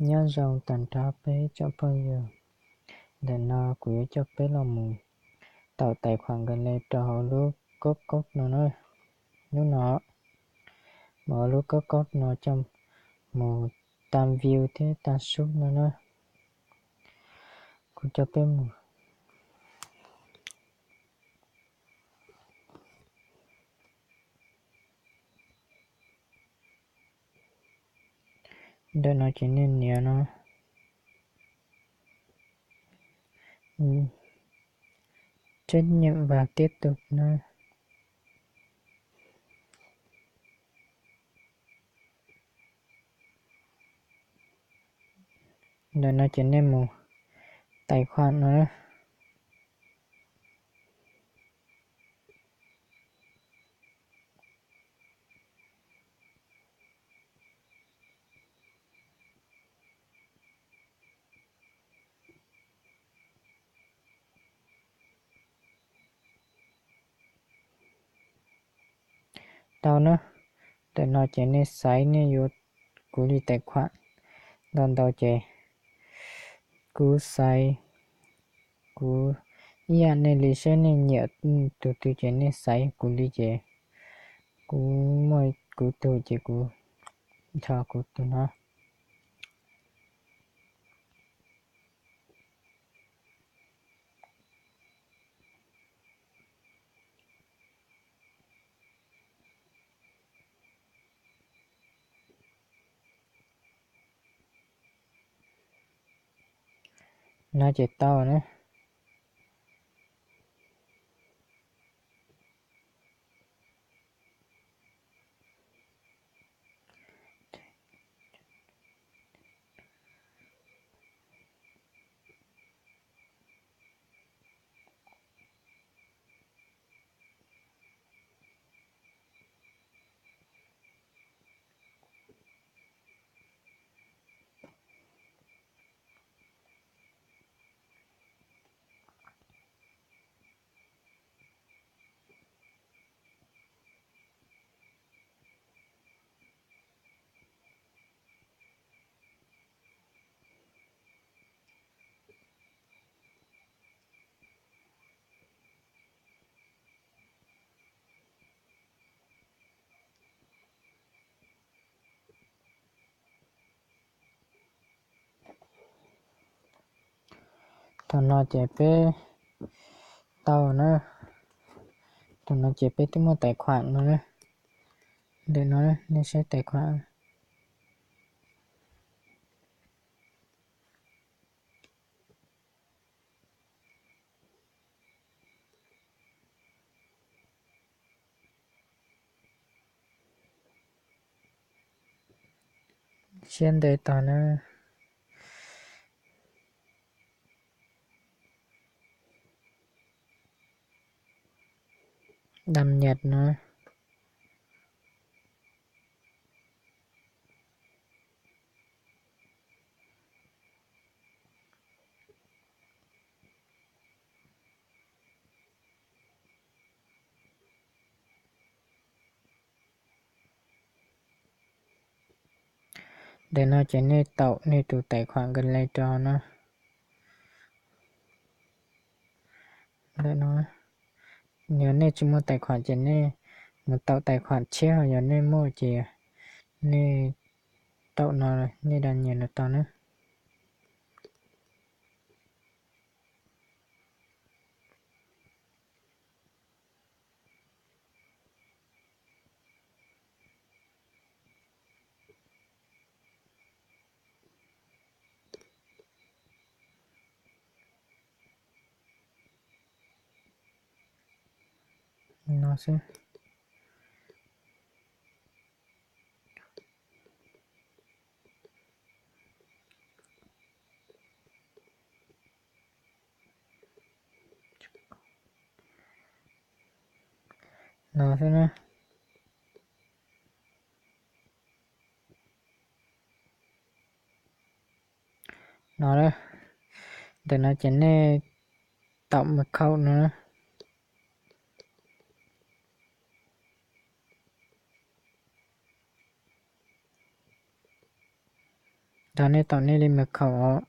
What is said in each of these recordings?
Nyob zoo tag nrho peb tsoom phooj ywg, ntawm no kuv yuav coj peb los mus taum tais khuam Google rau hauv lub koob koob no na. Lub no, mus hauv lub koob koob no coj mus tam view thiab tam sub no na. Kuv coj peb mus. Ntawm no ces nej nias no, trách nhiệm và tiếp tục no. Ntawm no ces nej mus tais khuam no. Tau na, ntawm no ces nej xaiv nej yuav kuv li tais khuam ntau ntau ces kuv xaiv, kuv ib yam nej li seb nej nyiam tus twg ces nej xaiv kuv li ces kuv muaj kuv tus ces kuv nrho kuv tus no. No ces tau na. Thaum no ces peb tau na. Thaum no ces peb twb muaj tais khuam no na. Ntawm no nej saib tais khuam. Siab ntev tog na. Đăng nhập no. Ntawm no ces nej taum nej tus tais khuam Google rau no. Ntawm no, yog nej tsis muaj tais khuam ces nej mus taum tais khuam tshiab, yog nej muaj ces nej taum no, nej đăng nhập no tau na. No xwb. No xwb na. No, ntawm no ces nej taum mật khẩu no. Tos nej tau nej li mật khẩu os.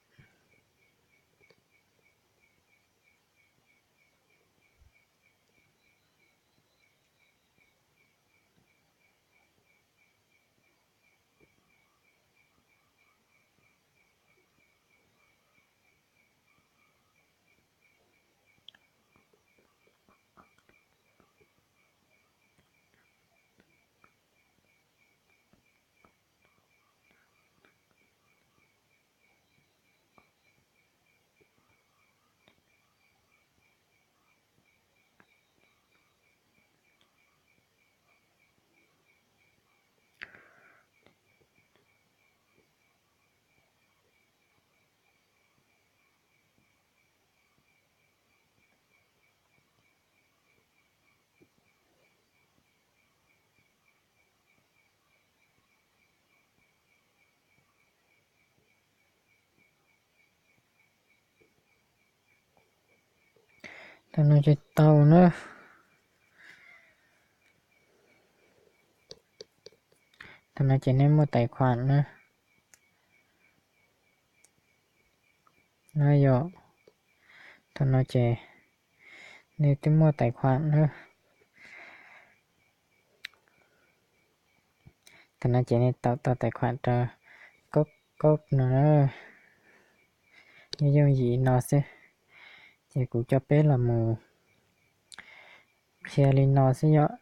Thaum no ces tau na. Thaum no ces nej muaj tài khoản na. No yog, thaum no ces nej twb muaj tài khoản na. Thaum no ces nej tạo tau tài khoản rau Cốc Cốc no na. Yooj yooj yim no xwb. Ces kuv coj peb los mus qhia li no xwb yom.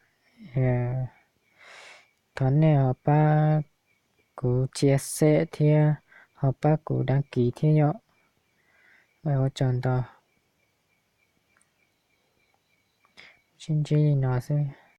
Thov nej ho pab kuv chia sẻ thiab ho pab kuv đăng ký thiab yom. Ua tsaug ntau. Sib ntsib li no xwb.